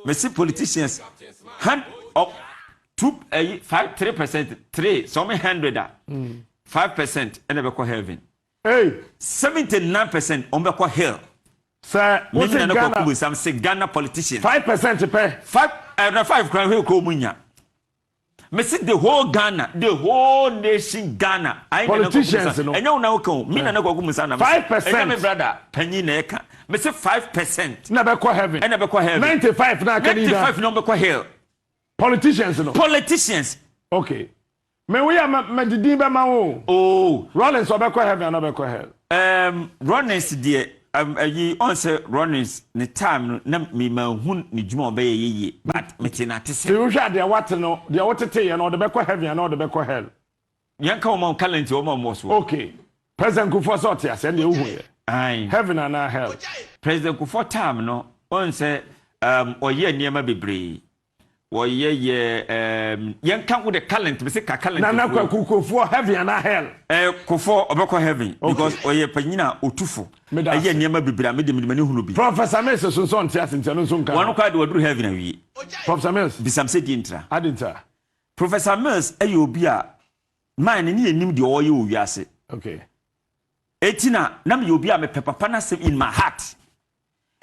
Mese politicians hand up two ɛyi 5 3% 3 sɛ ɔmo 100 a, 5% ɛna bɛkɔ heaven. Hey. 79% ɔmo bɛkɔ hell. Sɛ Me wosi nana Ghana Kwaku Bonsam se Ghana politicians 5% pɛ. 5 ɛna 5 kran hwɛ kɔ ɔmo nya. Mese the whole Ghana, the whole nation Ghana. Ayi Nana Kwaku Politicians Bonsam. no. Ɛnyɛ wo na woka o. Me Nana Kwaku Bonsam na mese. 5%. Ɛnyɛ me brother panyin na ɛka. Mese 5%. Na bɛkɔ heaven. Ɛna bɛkɔ heaven. 95 na aka ni da. 95 na ɔbɛkɔ hell. Politicians no. Politicians. Okay. Me wo ya ma didin bɛ ma wo. Oh. Rawlings ɔbɛkɔ heaven ana ɔbɛkɔ hell? Rawlings deɛ, ayi ɔn sɛ Rawlings ne time no na mi ma hu ne dwuma a ɔbɛyɛ yie, but mete na te Ti sɛ wohwɛ a deɛ wate no, deɛ wotete yɛ no, ɔde bɛkɔ heaven ana ɔde bɛkɔ hell? Yɛn ka wɔn a talent wɔn a wɔn so. Okay. President Kufuor sɛ ɔte ase ɛnna ehu yɛ. Ayi. Heaven ana hell? President Kufuor time no, ɔn sɛ ɔyɛ nneɛma bebree, wɔyɛ yɛ yɛn ka wo de talent bi sɛ ka talent. Nana Kwaku Kufuor, heaven ana hell? Kufuor ɔbɛkɔ heaven because ɔyɛ panyin a otufo. Meda Ɛyɛ ase. nneɛma bebree a mede mede m'ani hunu bi. Professor Mills so nso ɔnte ase nti ɛno nso nka. Wɔn kora de wɔduru heaven awie. Professor Mills. Bisam sɛ di ntra. Adi nta. Professor Mills ɛyɛ obi a man ne yɛ nim deɛ ɔyɛ wɔ wiase. Eti na meyɛ obi a mepɛ papa n'asɛm in my heart.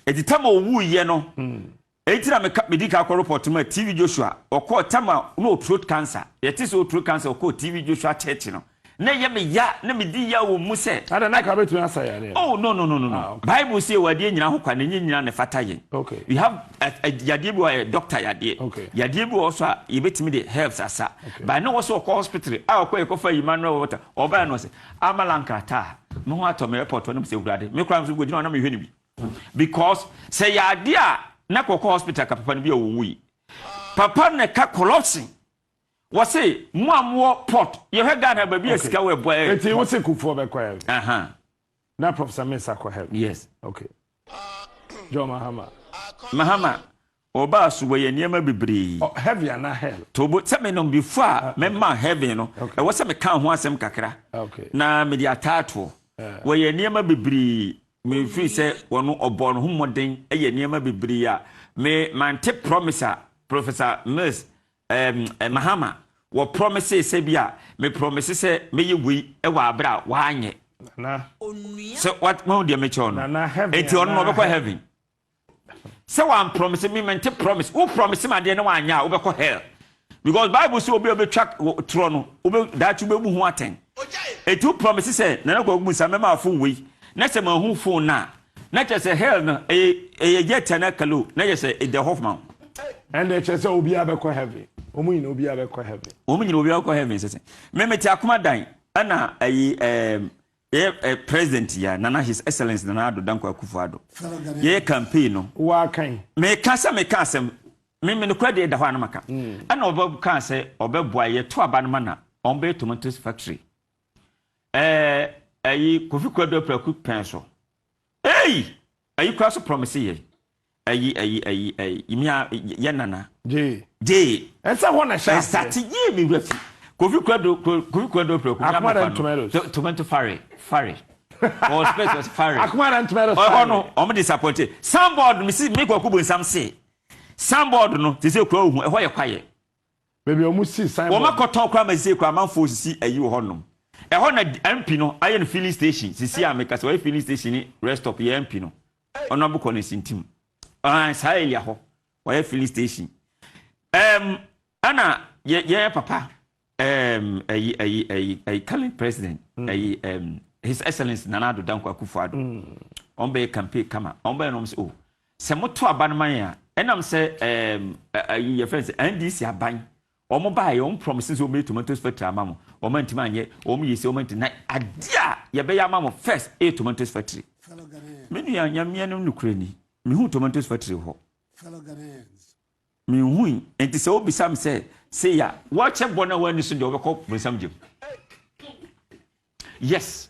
Eti tam a owu yɛ no, eti na meka medi ka akɔ report mu a TV Joshua ɔkɔɔ tam a na o throat cancer, yɛte sɛ o throat cancer, ɔkɔɔ TV Joshua church no na ɛyɛ me ya na medi ya wɔ mu sɛ Ada na ka bɛtumi asa yare. Oh, no. Ah, okay. Bible say wɔ adeɛ nyinaa ho kwa na ɛnyɛ nyinaa na ɛfata yɛn. We have yadeɛ bi wɔ yɛ doctor yadeɛ. Yadeɛ bi wɔ so a yɛbɛtumi de herbs asa. But ne wɔ so ɔkɔ hospital a ɔkɔ yɛkɔfa Emmanuel water ɔbaa no sɛ amala nkrataa me ho atɔ me report no sɛ Awurade me kora nso gyina hɔ na mehwɛ no bi because sɛ yadeɛ a na kɔkɔ hospital ka papa no bi a wɔwu yi papa no ka corruption wɔ se mo a mowɔ port yɛhwɛ Ghana baabi a sika wɔ ɛbɔ ɛ. Eti wo se Kufuor bɛkɔ heaven. Aha. Na Professor Mills akɔ heaven. Yes. Okay. John Mahama. Mahama ɔbaa so wɔyɛ nneɛma bebree. Oh, heaven ana hell? Tobo sɛ menom before a mɛma heaven no, ɛwɔ sɛ meka ho asɛm kakra na mede ataatoɔ. Wɔyɛ nneɛma bebree. Mefiri sɛ wɔno ɔbɔ no ho mmɔden yɛ nneɛma bebree a me mante promise a Professor Mills Mahama wɔ promise sɛ bi a me promise sɛ mɛyɛ wei wɔ aberɛ a waanyɛ. Nana. Sɛ wahu deɛ mekyɛw no. Nana, heaven enti ɔno no anaa ɔbɛkɔ heaven sɛ wan promise me mente promise. Wo promise ma adeɛ ne wanyɛ a, wobɛkɔ hell because Bible sɛ obi a wobɛtwa torɔ no wobɛ daakye wobɛbu ho atɛn. Eti wo promise sɛ Nana Kwaku Musa mɛma phone wei na sɛ mahu phone no a, na kyerɛ sɛ hell no ɛyɛ gye tia na kalo na kyerɛ sɛ ɛda hɔ ma wo. Ɛnna kyerɛ sɛ obiara bɛkɔ heaven. Wɔn nyinaa obiara bɛkɔ heaven. Wɔn nyinaa obiara kɔ heaven. Sɛsɛ mɛmɛ te akoma dan ɛna ɛyi yɛ president ya Nana His Excellence Nana Addo Dankwa Akufo Addo yɛyɛ campaign no. Waakan. Meka sɛ meka asɛm me nokora deɛ da hɔ a na maka ɛna ɔbɛka sɛ ɔbɛboa yɛto aba no ma na ɔmbɛyɛ tomatoes factory ɛyi Kofi Kwado Apraku pɛn so ei ɛyi kora so promise yɛ ɛyi mia yɛ nana. Gye. Gye. Ɛsɛ hɔ na ɛhyɛ aseɛ. Ɛsate yie mi wura fi Kofi Kwado Apraku. Akomadan tomatoes. Tomato fare ɔwɔ space was fare. Akomadan tomatoes. Ɔhɔ no ɔmo disappointed. Signboard mi si mi Kwaku Bonsam se signboard no te sɛ kura ohun ɛhɔ yɛ kwayɛ. Baabi a wɔn si signboard. Wɔn akɔtɔn kora ma sise kura amanfoɔ sisi ayi wɔ hɔ nom. Ɛhɔ na MP no ayɛ no filling station. Sisi a meka sɛ wɔyɛ filling station ni rest stop yɛ MP no ɔno abokɔ ne sintim ɛn saa area hɔ wɔyɛ filling station ɛna yɛ papa ɛyi current president ɛyi His Excellence Nana Addo Dankwa Akufo Addo wɔn bɛyɛ campaign kama. Wɔn bɛyɛ nom sɛ o sɛ moto aba no man a ɛnam sɛ ɛyi yɛ fɛn sɛ NDC aban wɔn baa yɛ wɔn promise sɛ wɔn bɛyɛ tomatoes factory ama mo, wɔn ntumi anyɛ. Wɔn yɛ sɛ wɔn ntumi na adeɛ a yɛbɛyɛ ama mo first ɛyɛ tomatoes factory. Fellow Ghanaians, Me nua nyamea no nukura ni mehu tomatoes factory hɔ. Fellow Ghanaians, Mehu yi nti sɛ wobisa me sɛ sei a wɔkyɛ bɔ no a wɔani so deɛ wɔbɛkɔ bonsam gyem. Yes.